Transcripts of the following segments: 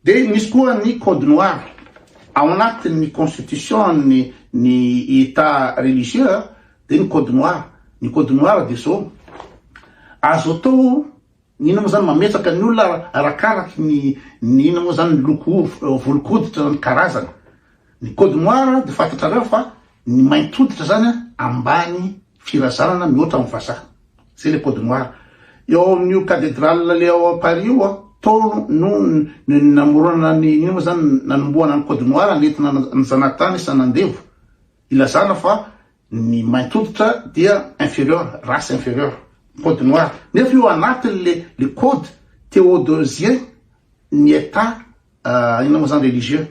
Dia misy koa ny code noir ao anatin'ny constitution ny ny etat religieux dia ny code noir, ny code noir dia zao, azo atao ny inona moa zany mametraka ny olona arakaraky ny ny inona moa zany ny loko volon-koditra na ny karazana, ny code noir dia fantatrareo fa ny mainty hoditra zany ambany firazanana mihoatra amin'ny vazaha. Zay le code noir. Eo amin'io cathedrale le ao Paris io an, tao no namoronana ny inona moa zany nanombohana ny code noir nentina ny zanatany sy nanandevo ilazana fa ny mainty hoditra dia inferieur, race inferieur. Code noir. Nefa io anatin'le le code théodosien ny état inona moa zany religieux.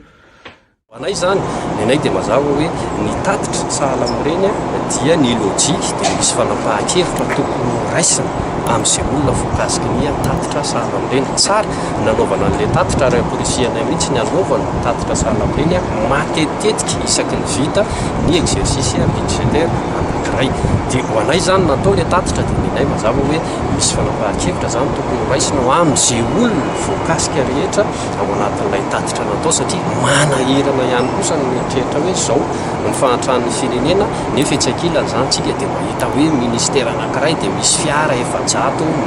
Ho anay izany, ny anay dia mazava hoe ny tatitra sahala amin'ireny dia ny lojika dia misy fanapahan-kevitra tokony ho raisina amin'izay olona voakasiky ny tatitra sahala amin'ireny. Tsara ny nanaovana an'ilay tatitra ary amporisihanay mihitsy ny hanaovana tatitra sahala amin'ireny matetitetika isaky ny vita ny exercice budgétaire anankiray. Dia ho anay izany natao ilay tatitra dia ny anay mazava hoe misy fanapahan-kevitra izany tokony ho raisina ho amin'izay olona voakasika rehetra ao anatin'ilay tatitra natao satria manahirana ihany kosa ny mieritreritra hoe izao ny fahantran'ny firenena nefa etsy ankilany izany tsika dia mahita hoe ministera anankiray dia misy fiara 400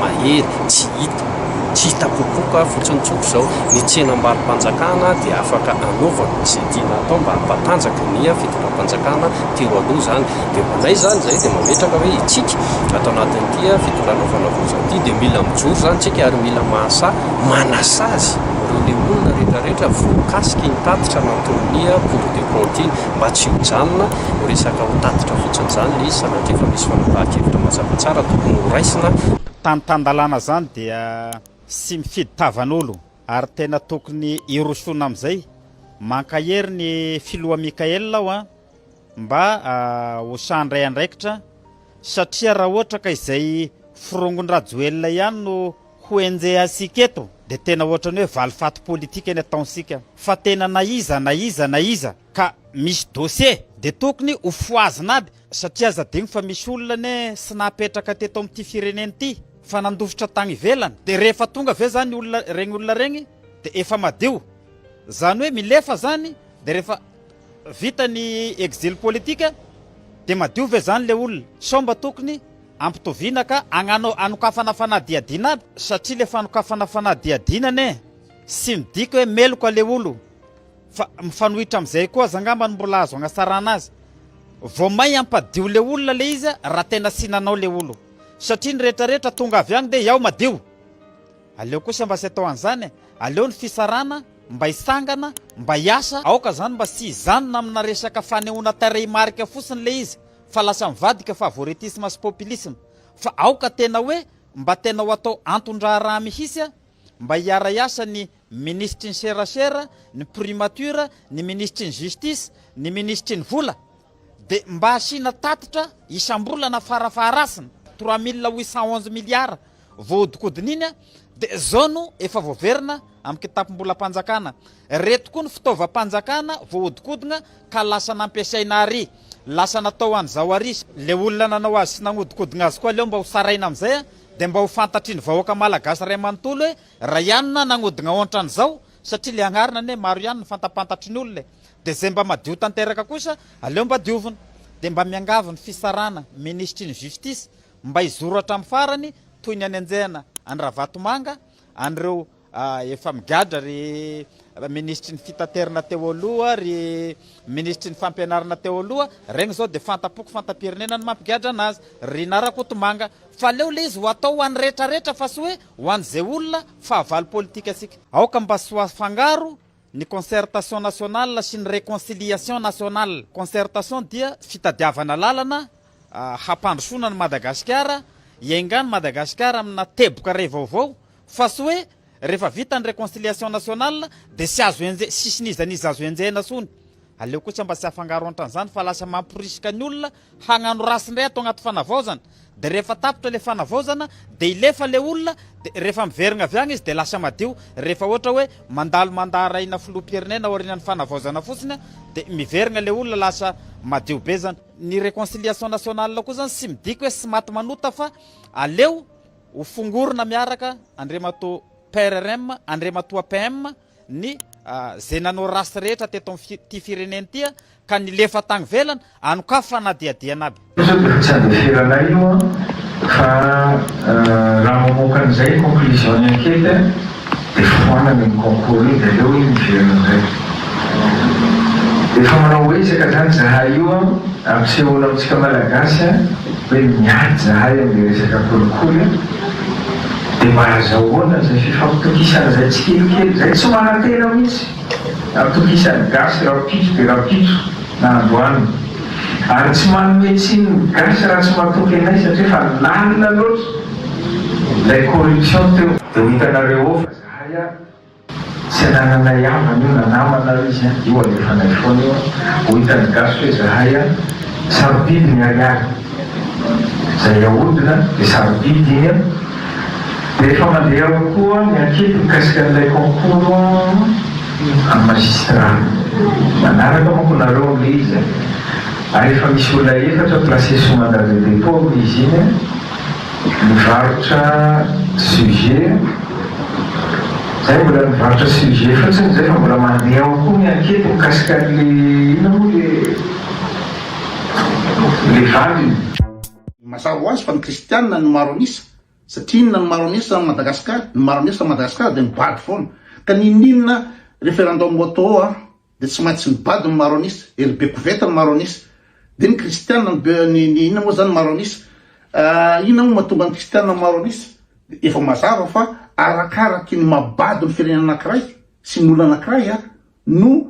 mahery tsy hita tsy hita popoka fotsiny tsotra izao. Ny tsenam-barom-panjakana dia afaka anaovana izay tiana atao mba hampatanjaka ny fitondram-panjakana teo aloha izany. Dia ho anay izany izay dia mametraka hoe itsika ato anatin'ity fitondrana fanavaozana ity dia mila mijoro izany tsika ary mila mahasahy manasazy ireo le olona rehetra rehetra voakasiky iny tatitra nataon'ny cour des comptes iny mba tsy ho janona ho resaka ho tatitra fotsiny izany le izy sanatria fa misy fanapahan-kevitra mazava tsara tokony ho raisina. Tany tan-dalàna zany dia tsy mifidy tavan'olo ary tena tokony hirosoana amizay. Mankahery ny filoha Mickaël aho an! Mba ho sahy handray andraikitra satria raha ohatra ka izay forongon-dRajoelina ihany no ho enjehantsika eto dia tena ohatran'ny hoe valifaty politika ny ataontsika fa tena na iza na iza na iza ka misy dossier dia tokony ho fohazina aby satria aza adino fa misy olona anie sy nahapetraka teto amin'ity firenena ity fa nandositra tagny ivelany dia rehefa tonga ve zany olona regny olona regny dia efa madio zany hoe milefa zany dia rehefa Vita ny exil politique dia madio ve zany le olona? Sao mba tokony ampitoviana ka agnano anokafana fanadihadiana aby satria le fanokafana fanadihadiana anie sy midika hoe meloka le olo fa mifanohitra amizay koa aza angamba no mbola azo agnasarana azy. Vao may ampadio le olona le izy raha tena sy nanao le olo satria ny retraretra tonga avy agny de iaho madio. Aleo kosa mba tsy atao an'izany e! Aleo ny fisarana mba hitsangana, mba hiasa, aoka izany mba tsy hijanona amina resaka fanehoana tarehimarika fotsiny ilay izy fa lasa mivadika favoritisme sy populisme fa aoka tena hoe mba tena ho atao anton-draharaha mihitsy mba hiara-hiasa ny minisitry ny serasera, ny primature, ny minisitry ny justice, ny minisitry ny vola dia mba asiana tatitra isam-bolana farafaharasiny 3811 milliards voahodinkodina iny dia zao no efa voaverina amin'ny kitapom-bolam-panjakana. Reto koa ny fitaovam-panjakana voahodinkodina ka lasa nampiasaina ary lasa natao an'izao ary. Le olona nanao azy sy nagnodinkodina azy koa aleo mba ho saraina amin'izay dia mba ho fantatry ny vahoaka malagasy iray manontolo hoe raha ianona nagnodina ontran'izao satria le agnarana anie maro ihany ny fantapantatry ny olona e. Dia izay mba madio tanteraka kosa aleo mba diovina. Dia mba miangavy ny fisarana minisitry ny justice Mba hizoro hatramin'ny farany toy ny anenjehana an'i Ravatomanga, an'ireo efa migadra ry minisitry ny fitaterana teo aloha, ry minisitry ny fampianarana teo aloha, regny zao dia fanta-poko fanta-pirenena ny mampigadra anazy, ry Rina Rakotomanga. Fa aleo le izy ho atao ho an'ny retraretra fa tsy hoe ho an'izay olona fahavalo politika antsika. Aoka mba tsy ho afangaro ny concertation nationale sy ny reconciliation nationale. Concertation dia fitadiavana lalana hampandrosoana an'i Madagasikara, hiaingan'i Madagasikara amina teboka iray vaovao, fa tsy hoe rehefa vita ny reconciliation nationale dia tsy azo enje, tsisy n'iza n'iza azo enjehina tsony. Aleo kosa mba tsy afangaro antran'izany fa lasa mamporisika ny olona hagnano ratsy indray ato agnaty fanavaozana, dia rehefa tapitra le fanavaozana dia hilefa le olona dia rehefa miverigna avy agny izy dia lasa madio, rehefa ohatra hoe mandalo mandat arahina filoham-pirenena aorianan'ny fanavaozana fotsiny dia miverigna le olona lasa madio be zany. Ny reconciliation nationale koa zany tsy midika hoe tsy maty manota fa aleo ho fongorina miaraka Andriamatoa PRRM, Andriamatoa PM. ny ze nanao race rehetra teto am ty firenena ty ka nilefa tagny velany anokafy fanadihadihana aby. Io zao dia efa tsy andeferanay io an, fa raha mamoaka an'izay conclusion ny enquete dia foanana iny concours iny dia aleo iny miverina indray. Efa manao ezaka zany zahay io an, ampisehoana amintsika Malagasy an, hoe miady zahay amin'ilay resaka kolikoly an, dia mba azahoana izay fifampitokisana izay tsikelikely izay, tsy manantena mihitsy. Atokisan'ny gasy rahampitso dia rahampitso na androany. Ary tsy manome tsiny ny gasy raha tsy matoky anay satria efa lalina loatra ilay corruption teo. Dia ho hitanareo eo fa zahay a tsy anananay havana io na namana ary izy a, io alefanay foana io a, ho hitan'ny gasy hoe zahay a sarobidy ny ariary. Izay ahodina dia sarobidy iny an! Dia efa mandeha ao koa ny ankety mikasika an'ilay concours amin'ny magistrat. Manaraka manko nareo amin'ilay izy an! Ary efa misy olona efatra placé sous mandat de dépôt amin'izy iny an! Nivarotra sujet, zay mbola nivarotra sujet fotsiny zay fa mbola mandeha ao koa ny ankety mikasika an'ilay inona moa le. Le valiny. Mazava ho azy fa ny kristianina no maro an'isa, satria inona no maro an'isa any Madagascar? Ny maro an'isa Madagascar dia mibady foana, ka n'inon'inona referendum ho atao ao an, dia tsy maintsy mibady ny maro an'isa, ery be koveta ny maro an'isa, dia ny kristianina no be, ny ny inona moa zany maro an'isa? Inona moa mahatonga ny kristianina maro an'isa? Efa mazava fa arakaraky ny maha bado ny firenena anakiray sy ny olona anakiray an no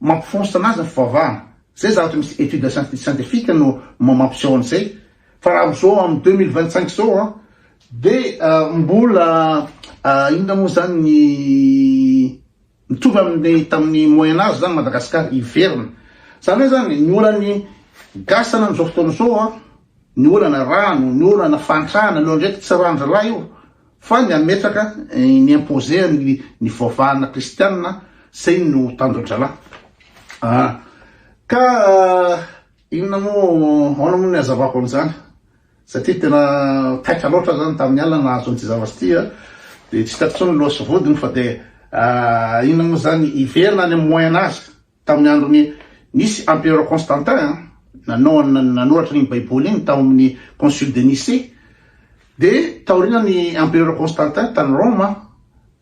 Mampifonsa anazy ny fivavahana. Zay zavatra misy etude scientifique no mampiseho an'izay. Fa raha amzao am 2025 zao an, de mbola inona moa zany ny mitovy amin'ny tamin'ny moyen age zany Madagascar hiverina. Zany hoe zany ny olan'ny gasy zany amzao fotoana zao an, ny olana rano, ny olana fahantrana, ny olana ndraiky tsy rano-dralahy io. Fa ny hametraka ny imposer ny ny fivavahana kristianina zay no tanjon-dralahy. Ah. Ka inona moa ahoana moa ny hazavako an'izany? Satria tena taitra loatra zany tamin'ny alina nahazo an'ity zavatra ity a. Dia tsy hitako intsony ny loha sy vodiny fa dia inona moa zany hiverina any amin'ny moyen age. Tamin'ny andron'ny nisy Empereur Constantin nanao nanoratra an'iny baiboly iny tao amin'ny Concile de Nicée dia taorian'ny Empereur Constantin tany Roma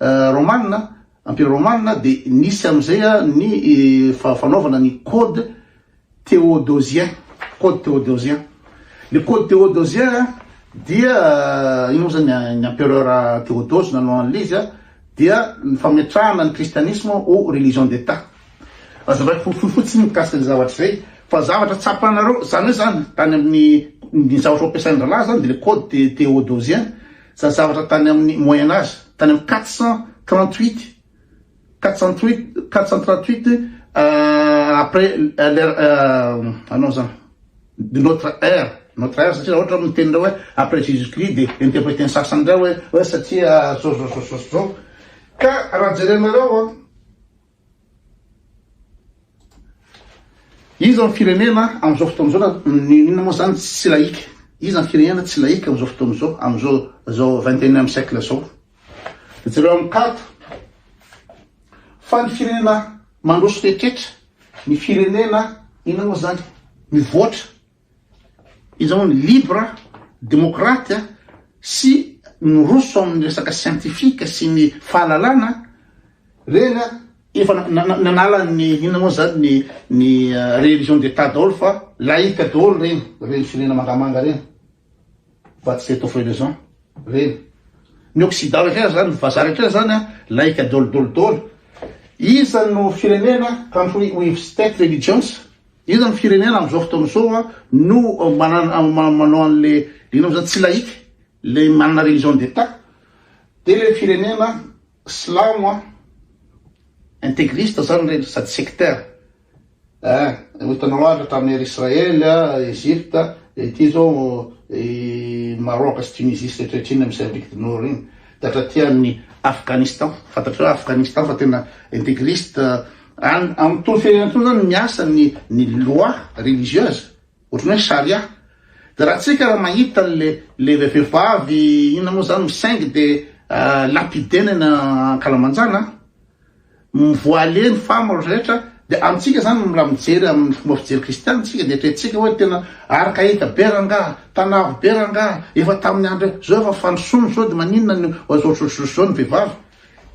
Romana Empire Romana dia nisy amin'izay ny fanaovana ny code Théodosien code Théodosien ny code Théodosien dia ino moa zany ny Empereur Théodose nanao an'ilay izy dia ny fametrahana ny kristianisme ho religion d'Etat. Azavaiko fohifohy fotsiny mikasika izay zavatra izay fa zavatra tsapanareo, izany hoe izany tany amin'ny ny zavatra ho ampiasain-drahalahy izany dia le code théodosien, izany zavatra tany amin'ny moyen age, tany amin'ny 438, 438, 438 après l'ère, anao izany. de notre ère, notre ère satria raha ohatra miteny indray hoe après Jésus Christ de interpreter ny sasany indray hoe hoe satria zao zao zao zao zao ka raha jerenareo an iza ny firenena amin'izao fotoana izao ny inona moa zany tsy laïque iza ny firenena tsy laïque amin'izao fotoana izao amin'izao zao vingt et unième siècle zao de jereo amin'ny carte fa ny firenena mandroso rehetrretra Ny firenena inona moa zany mivoatra iza moa ny libre demokraty sy miroso amin'ny resaka scientifique sy ny fahalalana reny efa nanala ny inona moa zany ny ny religion d'etat daholo fa laïque daholo reny reny firenena mangamanga reny. Fa tsy eto Feuillezon reny. Ny occident rehetra zany, ny vazaha rehetra zany an, laïka dol dol dol. Iza no firenena, country with state religions, iza no firenena amin'izao fotoana izao an, no manana manao an'le inona moa zany, tsy laïka, le manana religion d'Etat, de le firenena silamo an, intégriste zany reny sady sectaire. Eh, ho hitanao ary hatramin'ny Air Israel, Egypte, ity zao i Maroc sy Tunisie sy rehetra iny misy Afrique du Nord iny, dia hatraty amin'ny Afghanistan, fantatrao Afghanistan fa tena intégriste, any amin'itony firenena itony zany miasa ny ny loi religieuse, ohatran'ny hoe charia, dia raha tsika raha mahita an'le le vehivavy inona moa zany misaingy dia lapidena eny ankalamanjana. Mi-voiler ny femme rehetra de amintsika zany raha mijery amin'ny fomba fijery kristiana tsika de eritreretintsika hoe tena archaïque be rangaha, tanavo be rangaha, efa tamin'ny andro zao efa fandrosoana zao de maninona no ohatrohatr'izao ny vehivavy.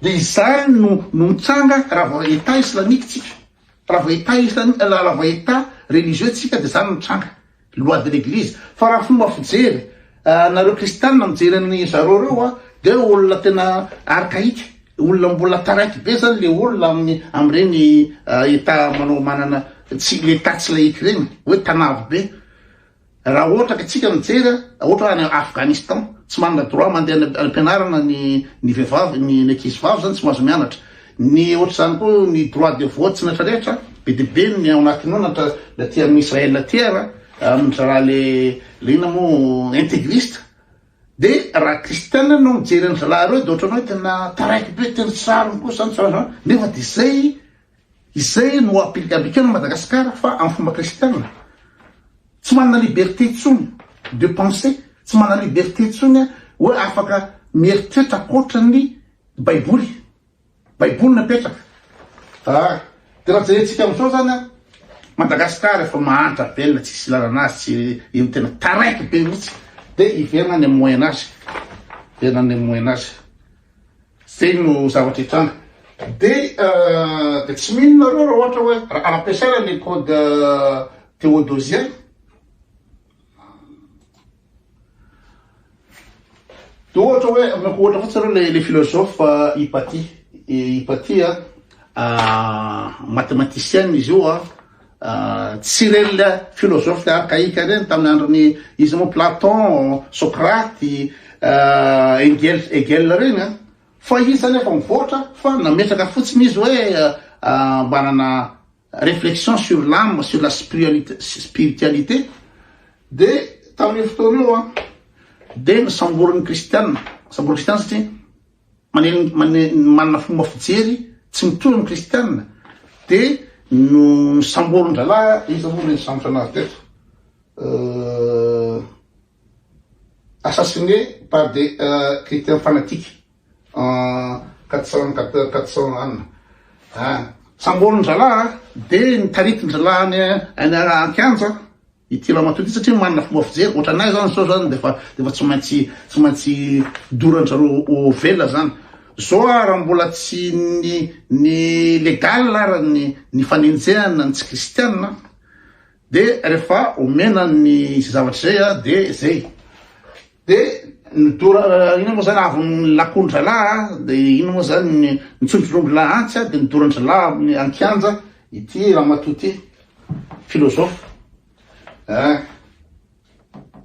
De izany no no mitranga raha vao état islamique tsika, raha vao état islamique raha vao état religieux tsika de zany mitranga. Loi de l'eglise. Fa raha fomba fijery nareo kristianina mijery an'i zareo reo a, de olona tena archaïque, olona mbola taraiky be zany le olona amin'ny amin'ireny état manao manana tsy l'état tsy laïque ireny, hoe tanavo be. Raha ohatra ka tsika mijery a, ohatra hoe any Afghanistan, tsy manana droit mandeha any am-pianarana ny ny vehivavy, ny ny ankizy vavy zany tsy mahazo mianatra. Ny ohatr'izany koa ny droit de vote sy ny rehetra rehetra, be dia be ny ao anatin'io na na aty amin'ny Israël aty ara, amin-dry zalahy le le inona moa intégriste, de raha kristiana ianao mijery an-dry zalahy ireo de ohatran'ny hoe tena taraiky be, tena tsy rariny koa zany, tsy rariny zany, nefa de izay izay no appliquer-na Madagascar fa amin'ny fomba kristiana. Tsy manana liberté intsony de penser, tsy manana liberté intsony hoe afaka mieritreritra ankoatra ny baiboly. Baiboly napetraka. Ah, de raha jerentsika amizao zany an, Madagascar efa mahantra velona tsisy ilanana azy, tsy io tena taraiky be mihitsy, de hiverina any amin'ny moyen age, hiverina any amin'ny moyen age. Zay no zavatra hitranga. De de tsy mino nareo raha ohatra hoe raha ampiasaina ny code théodosien, De ohatra hoe omeko ohatra fotsiny aloha le le philosophe Hypatie, Hypatie a mathematicienne izy io a, tsy ireny le philosophe archaïque ireny tamin'ny andron'ny iza moa Platon, Socrate, Engel Hegel ireny a, fa izy zany efa mivoatra fa nametraka fotsiny izy hoe mba hanana Réflexion sur l'âme, sur la spiritualité, de tamin'io fotoana io an, de nosamborin'ny kristiana, nosamborin'ny kristiana satria manel- mane- manana fomba fijery tsy mitovy amin'ny kristiana, de no nosamborin-drahalahy, iza moa le nisambotra anazy teto? Assassiné par des chrétiens fanatiques. En 400 400 an ah samborin-drahalahy a de nitaritin-drahalahy any any an-kianja ity ramatoa ity satria manana fomba fijery ohatranay zany zao zany defa defa tsy maintsy tsy maintsy doran-dry zareo velona zany zao a raha mbola tsy ny ny légal ara ny ny fanenjehana ny tsy kristianina de rehefa omena ny zay zavatra zay a de zay. De nidora inona moa zany avy nilakon-dralahy a, de inona moa zany nitsondrondrondrolahy antsy a, de nidoran-dralahy amin'ny an-kianja ity ramatoa ity, philosophe a,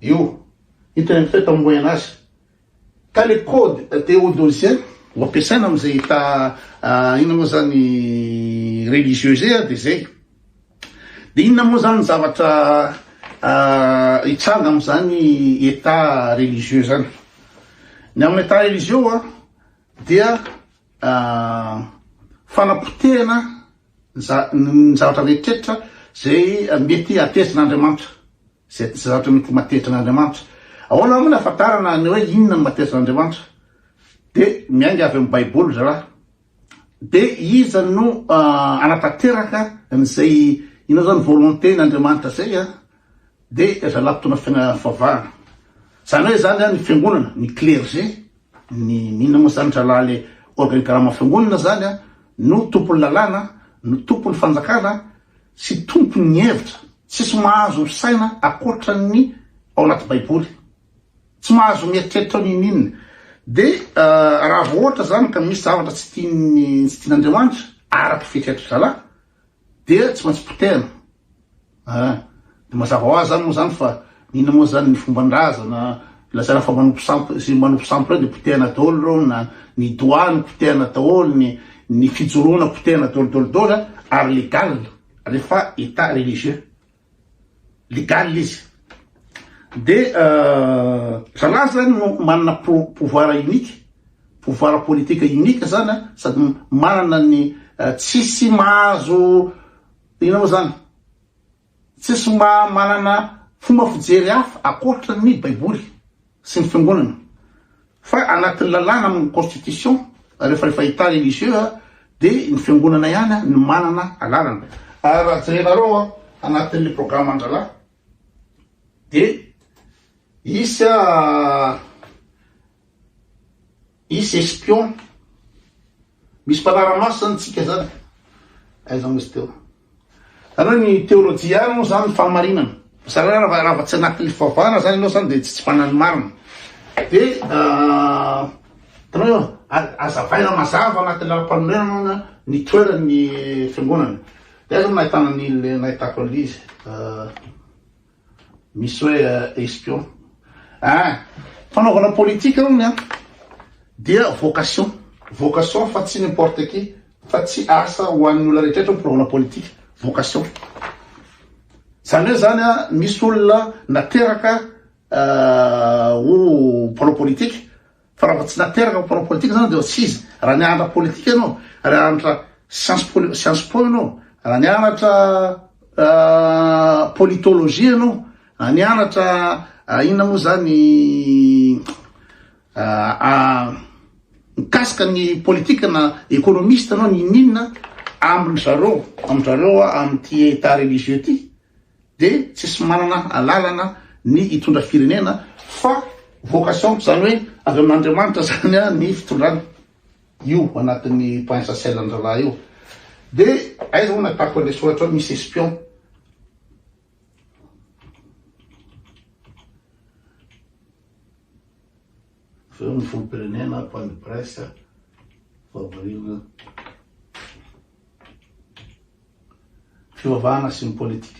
io, io tena mifehy tamin'ny moyen age. Ka le code théodosien ho ampiasaina amin'izay état inona moa zany religieux zay a, de zay. De inona moa zany ny zavatra hitranga amin'izany état religieux zany? Ny amin'ny état religieux a dia fanapotehana ny zavatra rehetrretra zay mety hatezin'Andriamanitra, zay zavatra mety mahatezitra an'Andriamanitra. Ahoana moa ny ahafantarana ny hoe inona no mahatezitra an'Andriamanitra? De miainga avy amin'ny baiboly zalahy. De iza no hanatanteraka an'izay inona zany volonté n'Andriamanitra zay a? De zalahy mpitondra fivavahana. Zany hoe zany a ny fiangonana, ny clergé, ny inona moa zany zalahy le organigramme fiangonana zany a no tompon'ny lalàna, no tompon'ny fanjakana sy tompon'ny hevitra. Tsisy mahazo misaina ankoatran'ny ao anaty baiboly. Tsy mahazo mieritreritra ao n'inon'inona. Dia raha vao ohatra zany ka misy zavatra tsy tian'ny tsy tian'Andriamanitra araka fieritreritry zalahy dia tsy maintsy potehina. Ah, dia mazava ho azy zany moa zany fa n'inona moa zany ny fomban-drazana lazaina fa manompo sampy izay manompo sampy ireo dia potehina daholo ireo na ny doigt no potehina daholo ny ny fijoroana potehina daholo daholo daholo ary légal rehefa état religieux. Légal izy. De zalahy zany no manana pouvoir unique, pouvoir politique unique zany a, sady manana ny tsisy mahazo inona moa zany, tsisy mba manana fomba fijery hafa ankoatra ny baiboly sy ny fiangonana. Fa anatin'ny lalàna amin'ny constitution rehefa rehefa état religieux a. De ny fiangonana ihany no manana alalana. Ary raha jerenareo anatin'ny programme an-drahalahy de hisy hisy espion, misy mpanara-maso zany tsika zany. Aiza moa izy teo? Zany hoe ny teolojia ihany moa zany ny fahamarinana. Zany hoe raha raha tsy anatin'ny fivavahana zany ianao zany dia tsy manana ny marina. Dia hitanao eo, azavaina mazava anatin'ny lalam-panorenana ny toeran'ny fiangonana. Dia aiza no nahitana ny nahitako an'ilay izy? Misy hoe espion. Ah, fanaovana politique hono an, dia vocation, vocation fa tsy n'importe qui, fa tsy asa ho an'ny olona rehetra rehetra ny fanaovana politique, vocation. Zany hoe zany an, misy olona nateraka ho mpanao politique, Fa raha vao tsy nateraka ho mpanao politika zany dia tsy izy. Raha nianatra politika ianao, raha nianatra science poli- science po ianao, raha nianatra politologie ianao, raha nianatra inona moa zany mikasika ny politika na économiste ianao n'inon'inona amin-dry zareo, amin-dry zareo amin'ity état religieux ity, de tsisy manana alalana ny hitondra firenena fa vocation zany hoe avy amin'Andriamanitra zany a ny fitondrana io anatin'ny point essentiel an-drahalahy io de aiza moa nahitako an'le soratra hoe misy espion avy eo ny filoham-pirenena point de presse favoriana Fivavahana sy ny politika.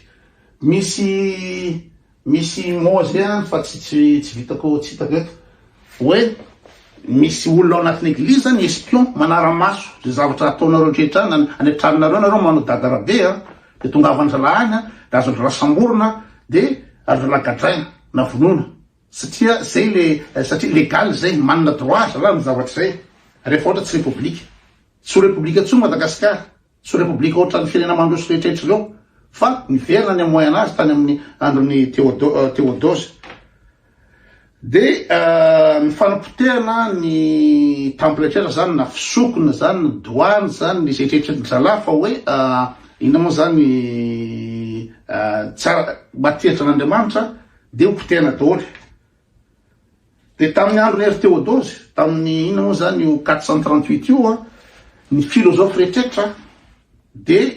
Misy misy mot zay any fa tsy tsy tsy vitako tsy hitako eto. Hoe misy olona ao anatin'ny eglizy zany espion manara-maso zay zavatra ataonareo rehetra any, any an-tranonareo nareo manao dada rabe a, de tongavan-dralahy any a, de azon-dralahy samborina de azon-dralahy gadraina na vonoina. Satria zay le satria légal zay, manana droit zalahy amin'ny zavatra zay rehefa ohatra tsy repoblika. Tsy ho repoblika intsony Madagasikara. Tsy ho repoblika ohatran'ny firenena mandroso rehetrarehetra ireo fa niverina any amin'ny moyen age tany amin'ny andron'i Théodose. Dia ny fanapotehana ny temple rehetra zany na fisokona zany na douane zany ny izay rehetra ny zalahy fa hoe inona moa zany tsara matehitra an'Andriamanitra dia ho potehana daholo. Dia tamin'ny andron'i Hery Théodose, tamin'ny inona moa izany io 438 io an, ny philosophe rehetrretra dia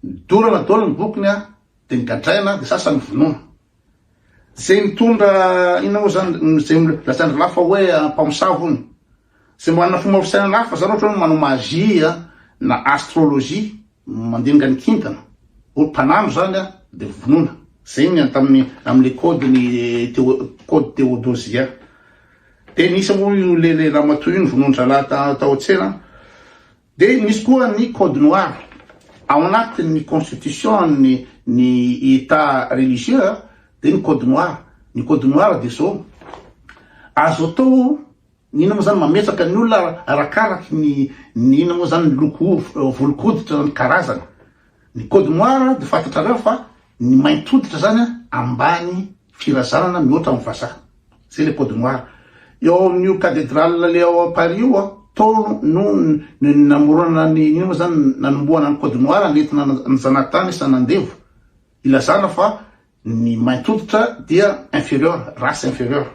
nidorana daholo ny bokiny an, dia nogadraina, dia sasany novonoina. Izay nitondra inona moa izany, izay lazain-dry lahy fa hoe mpamosavy hono. Izay manana fomba fisainana hafa izany ohatra hoe manao magie na astrologie, Mandinika ny kintana, hoy mpanandro zany a, de vonoina. Zay ny tamin'ny amin'le code ny teo code théodosien. De nisy moa io le le ramatoa io novonoin-drahalahy ta tao an-tsena. De nisy koa ny code noir. Ao anatin'ny constitution ny ny état religieux a, de ny code noir. Ny code noir de zao, azo atao Ny inona moa zany mametraka ny olona arakaraky ny ny inona moa zany ny loko volon-koditra na ny karazana. Ny code noir dia fantatrareo fa ny mainty hoditra zany ambany firazanana mihoatra amin'ny vazaha. Zay le code noir. Eo amin'io cathedrale le ao Paris io a, tao no namoronana ny inona moa zany nanombohana ny code noir nentina ny zanatany sy nanandevo ilazana fa Ny mainty hoditra dia inferieur, race inferieur,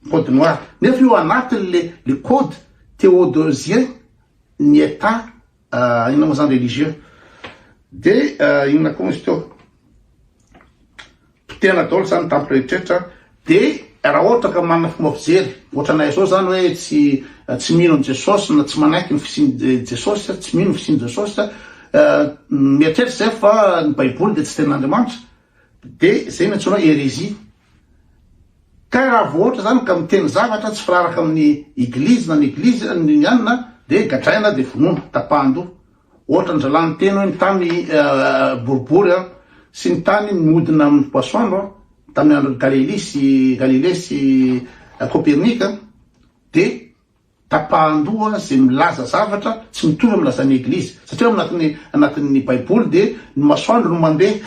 code noir. Nefa io anatin le le code théodosien ny état inona moa zany religieux. De inona koa izy teo? Potehana daholo zany ny temple rehetrarehetra. De raha ohatra ka manana fomba fijery ohatranay zao zany hoe tsy tsy mino an'i Jesosy na tsy manaiky ny fisian'i Jesosy, tsy mino ny fisian'i Jesosy, mieritreritra zay fa ny baiboly dia tsy tenin'Andriamanitra. De zay no antsoina hoe hérésie. Ka raha vao ohatra zany ka miteny zavatra tsy firaraka amin'ny eglizy na ny eglizy ny anona de gadraina de vonoina, tapahan-doha. Ohatra ny zalahy niteny hoe ny tany boribory an, sy ny tany mihodina amin'ny masoandro an, tamin'ny andron'i Galilée sy Galilée sy Copernic an, de Tapahan-doha izay milaza zavatra tsy mitovy amin'ny lazain'ny Eglizy. Satria ao anatin'ny anatin'ny Baiboly dia ny masoandro no mandeha.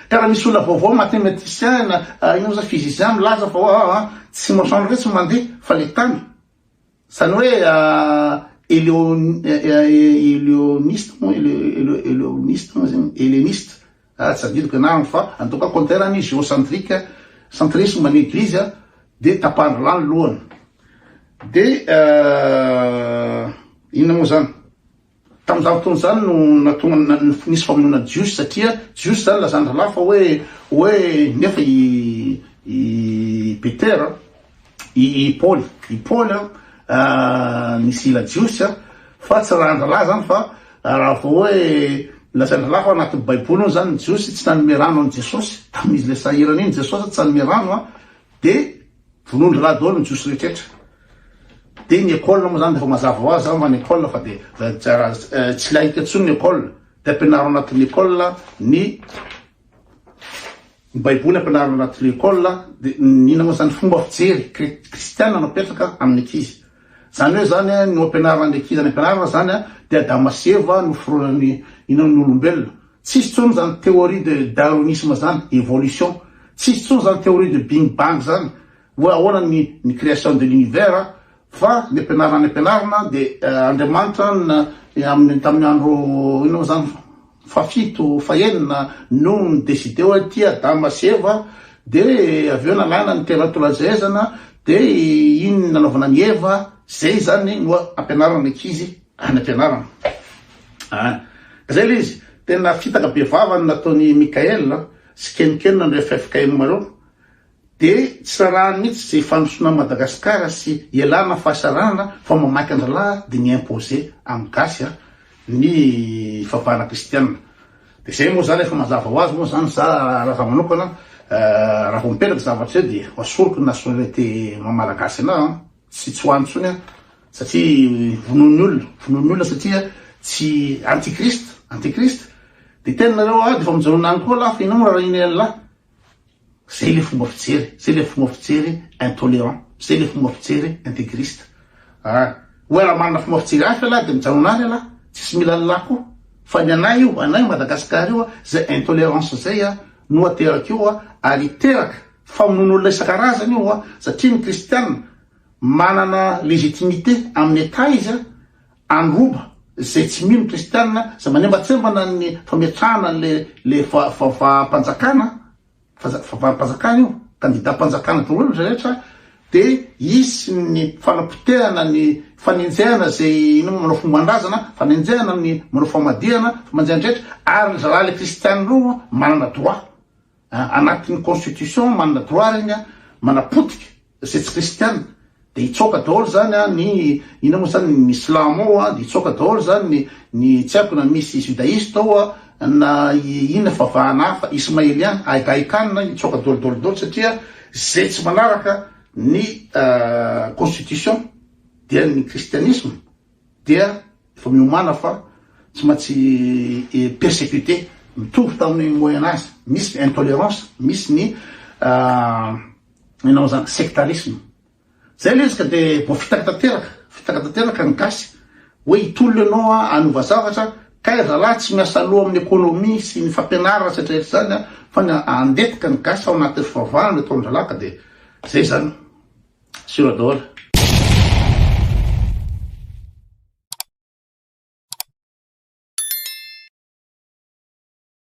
Ka raha misy olona vaovao mathématicien na inona moa zany physicien milaza fa hoa tsy masoandro indray tsy mandeha fa le tany. Izany hoe. Eleoniste moa, Eleoniste moa zany, Heleniste, ah tsy adidiko anarany fa en tout cas contraire ny géocentrique, centrisme ny eglizy a, de tapahan-dralahy ny lohany. De inona moa zany? Tamin'izany fotoana izany no nahatonga nisy famonoana Jiosy satria Jiosy izany lazan-drahalahy fa hoe hoe nefa i i Petera i i Paoly i Paoly an nisy ila Jiosy an fa tsy rahan-drahalahy izany fa raha vao hoe lazain-drahalahy fa anatin'ny Baiboly hono izany ny Jiosy tsy nanome rano an'i Jesosy tamin'izy ilay sahirana iny Jesosy tsy nanome rano an dia Vonoin-drahalahy daholo ny jiosy rehetrretra. Dia ny école moa zany dia efa mazava ho azy zany fa ny école fa dia tsy laïque intsony ny école. Dia ampianaro anatin'ny école ny ny baiboly ampianarina anatin'ny école dia ny inona moa zany fomba fijery kristiana no apetraka amin'ny ankizy. Zany hoe zany ny ampianarina ny ankizy any ampianarina zany dia Adama sy Eva no fironan'ny inona ny olombelona. Tsisy tsony zany théorie de darwinisme zany, evolution. Tsisy tsony zany théorie de bing bang zany hoe ahoana ny ny création de l'univers fa ny ampianarina any ampianarina de Andriamanitra amin'ny tamin'ny andro inona moa zany fahafito fahenina no ni décider hoe ty Adama sy Eva de avy eo nalaina ny teratolazezana de iny nanaovana an'i Eva, zay zany no ampianarina ny ankizy any ampianarana. An! Zay ilay izy, tena fitaka be vava ny nataon'i Mickaël sy Kenken ndreo ffkm reo, de tsy rarahany mihitsy ze fandrosoana an'i Madagascar sy ialana fahasahiranana fa mamaky andralahy de mi imposer amin'ny gasy an ny fivavahana kristiana. De zay moa zany efa mazava ho azy moa zany za raha za manokana raha vao mipetraka zavatra zay de ho asoriko ny nationalité maha malagasy anah an. Tsy tsy ho any intsony aho satria vonoin'ny olona, vonoin'ny olona satria tsy antichrist, antichrist. Dia tena nareo ah, dia efa mijanona any koa lah fa inona moa raharahianay an'lah. Zay le fomba fijery, zay le fomba fijery intolerant, zay le fomba fijery intégriste. Ah, hoe raha manana fomba fijery hafa ialahy dia mijanona any ialahy, tsisy mila an'lah koa. Fa ny anay io, anay Madagascar io, zay intolerance zay no ateraka io ary hiteraka Famonoan'olona isan-karazany io an, satria ny kristiana manana légitimité amin'ny Etat izy an, handroba izay tsy mino kristiana, izay manembatsembana ny fametrahana an'le le favam-panjakana, favam-panjakana io, candidat-mpanjakana daholo ny rehetra, de hisy ny fanapotehana ny fanenjehana izay inona moa manao fomban-drazana, fanenjehana ny manao famadihana, famanjehana rehetra, ary ry zalahy le kristiana ireo manana droit. Anatin'ny constitution manana droit regny manapotika zay tsy kristiana de hitsoaka daholo zany an ny inona moa zany ny silamo ao an de hitsoaka daholo zany ny ny tsy haiko na misy judaiste ao an na inona fivavahana hafa ismaelien aigaikana hitsoaka daholo daholo daholo satria zay tsy manaraka ny constitution dia ny kristianisme dia efa miomàna fa tsy maintsy persecuter mitovy tamin'ny moyen age, misy ny intolerance, misy ny inona moa zany sectarisme, zay le izy ka de voafitaka tanteraka, fitaka tanteraka ny gasy hoe hitolona ianao hanova zavatra kay zalahy tsy miasa loha amin'ny économie sy ny fampianarana sy retraretra zany fa ny handetika ny gasy ao anatin'ny fivavahana no ataon-dralahy ka de zay zany, sur daholo.